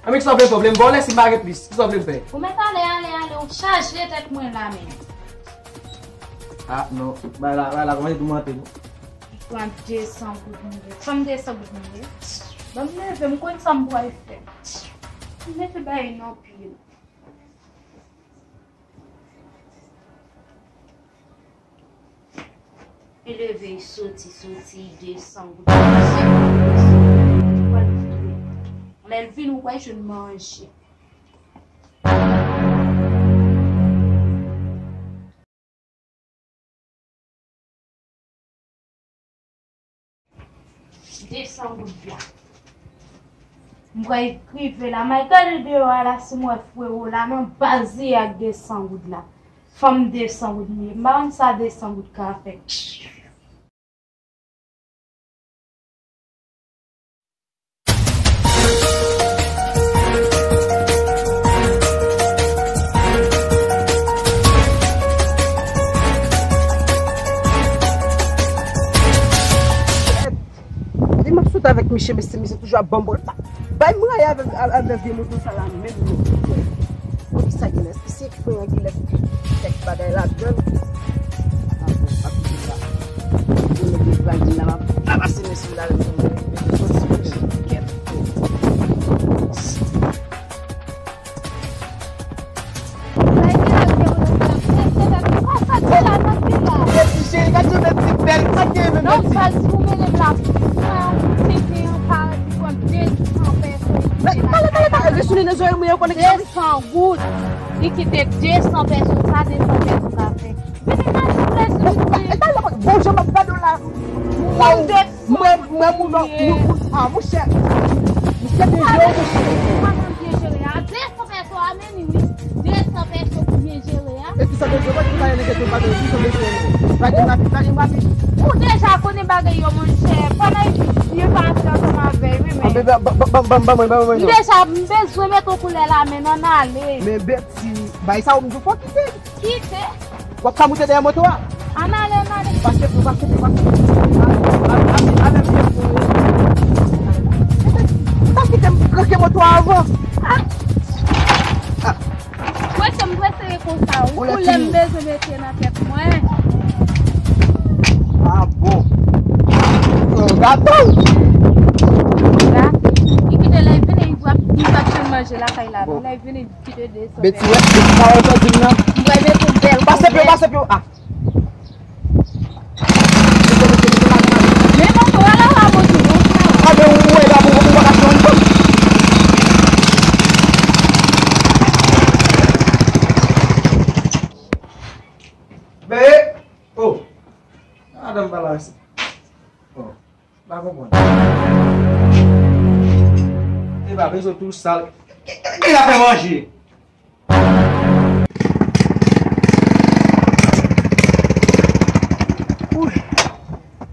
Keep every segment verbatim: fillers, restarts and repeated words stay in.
Anben, kisa w vle m fè? W vle m vòlè si m pa gen plis? Kisa w vle m fè? Ou mèt ale, ale, ale, ou chaje tèt mwen la menm. Ah, non. Bay la, bay la, kòmanse toumante nou. Pran de san goud mwen ye. Fanm de san goud mwen ye. Ban m leve, m konn sa m pral fè. M mete bay nan pye. Li leve, li soti, soti, de san goud. Lè l vin, ou kwè jwenn manje. De san goud la. M kwè rive la. M al gade deyò a la si m wè frewo la nan baz li ak de san goud la. Fanm de san goud li ye. M pa konn sa de san goud ka fè. Depi m ap sot avèk misye, mesye, misye toujou ap ban m bòl. Bay m rayi avèk, avèk vye moto sa la menm non. Bon, kisa gen la? Èske se fwen an ki lè kèk bagay ladan l? Ah bon, pa kite sa. Mwen mete plaj la, m ap, m ap pase men sou la, mwen mete sòti mwen kèt. Sa ki la, vye moto sa la, prese avèk ou. Sa ki la, sa ki la? Mèsi cheri, gade yon ti bèl, sa ki la, mèsi. Non, baz, ou mele m la. Mwen, se te yon paradi pran de san pèsòn. Mèt, pale, pale, pale, resi nan zòrèy mwen yo konnen ki sa. De san goud. Li kite de san pèsòn, sa de san pèsòn ka fè. Vini nan sou lè sou lè. Bon, bon, jan m ap gade w la. Moun de san. Mwen, mwen, moun, moun, ah, monchè. Monchè, de zèwo, monchè. Mwen, mwen byen jere a. De san pèsòn a men li, wi. De san pèsòn pou byen jere a. E ki sa de zèwo, ki pa yon nèg ki pa de, ki sa de zèwo. Pa gen rapid, pa gen rapid. Ou deja konnen bagay yo, monchè. Pandan yo pa antre ansanm avè, wi, men. Ah, bebe, ban, ban, ban, ban, ban, ban, ban, ban, ban. M deja, m bezwen mete yon koulè la, men ann ale. Men Betty, bay sa ou m di w fò kite. Kite. W ap ka moute dèyè moto a? Ann ale, ann ale. Pase pou, pase pou, pase pou. Ale, ale, ale, ale, ale. Ou ta kite m ranke moto a avan. Ah. Ah. Prese m prese konsa, wi. Koulè m bezwen mete nan tèt mwen. Ah bon. Gato. Gato. Li kite lè vini, li pral, li pral jwenn manje lakay la. Bon. Lè vini, kite de san. Beti, Beti, pa wè sa di m nan. M pral mete yon bèl koulè. Pase pye, pase pye. Ah. Men moto a la, la moto, non, frè. Ah, men ou wè la, ou, ou pa ka fè yon kòb. Ben, oh. Madanm pa la, oh. Pa konprann. E pa bezwen tou sal. Ki, ki, ki la fè manje? Ouy.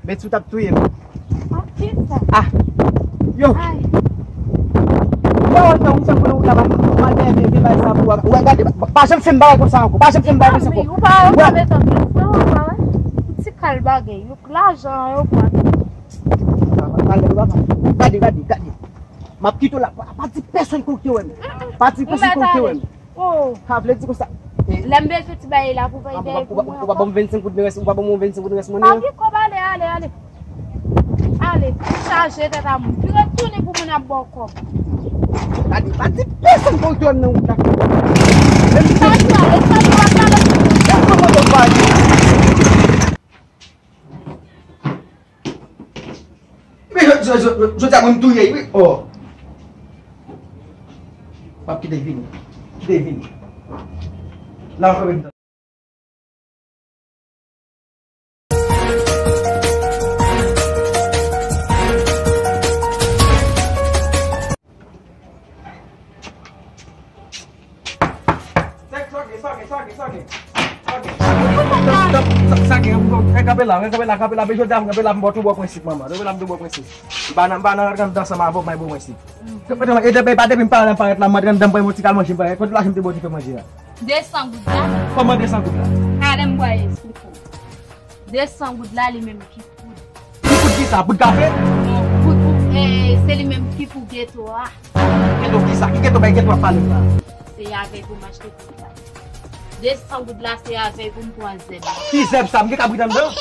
Beti, ou t ap touye m. Ah, kisa? Ah. Yo. Ay. Mwen wè fè ou fè konnen ou ta pa mal byen byen byen bay sa pou wè gade pa janm fè m bagay konsa ankò. Pa janm fè m bagay konsa ankò. Ou pa ou pa mete anpil fwa ou pa wè. Ti Kal bagay, yo k lajan an, yo pran. Gade, gade, gade. M ap kite w la. Pa, pa di pèsonn ke w te wè m. Pa di pèsonn ke w te wè m. Oh. Sa vle di konsa. Lè m bezwen ti bagay la pou bay dèyè pou mwen ankò. Ou pa ban m vennsenk goud rès, ou pa ban m vennsenk goud rès mwen. Pa gen kòb, ale, ale, ale. Ale, chaje tèt a moun. Vire tounen pou moun ap ba w kòb. Gade, pa di pèsonn ke w te wè m nan wout la. Menm si sa di ale, sa di ale. Lè m pran moto pa di. Men jodi a mwen m touye wi. Oh. M ap kite vini. Kite vini. La mwen. Sa gen, sa gen, sa gen, sa gen. Sa gen. Sa, sa, sa gen, kanpe la, kanpe la, kanpe la, men jodi a m kanpe la, m bò tou bò prensip, manman. Kanpe la, m tou bò prensip. M pa nan, m pa nan rantre anndan ansanm avè w, m ay bò prensip. E depi, e depi m parèt la, m rantre anndan, m pran yon ti kal manje, m pran, kote lajan m te bò ti fè manje a? Desan goud la. Kòman desan goud la? Talè m bwè esplike w. Desan goud la, li menm ki poud. Ki poud ki sa? Poud kafe? Non, poud, poud, eh, se li menm ki pou geto a. Geto ki sa? Ki geto bay geto ap pale la? Se avè pou m achte poud la. Desan goud la, se avè pou m pran zèb. Ki zèb sa? M gen kabrit anndan?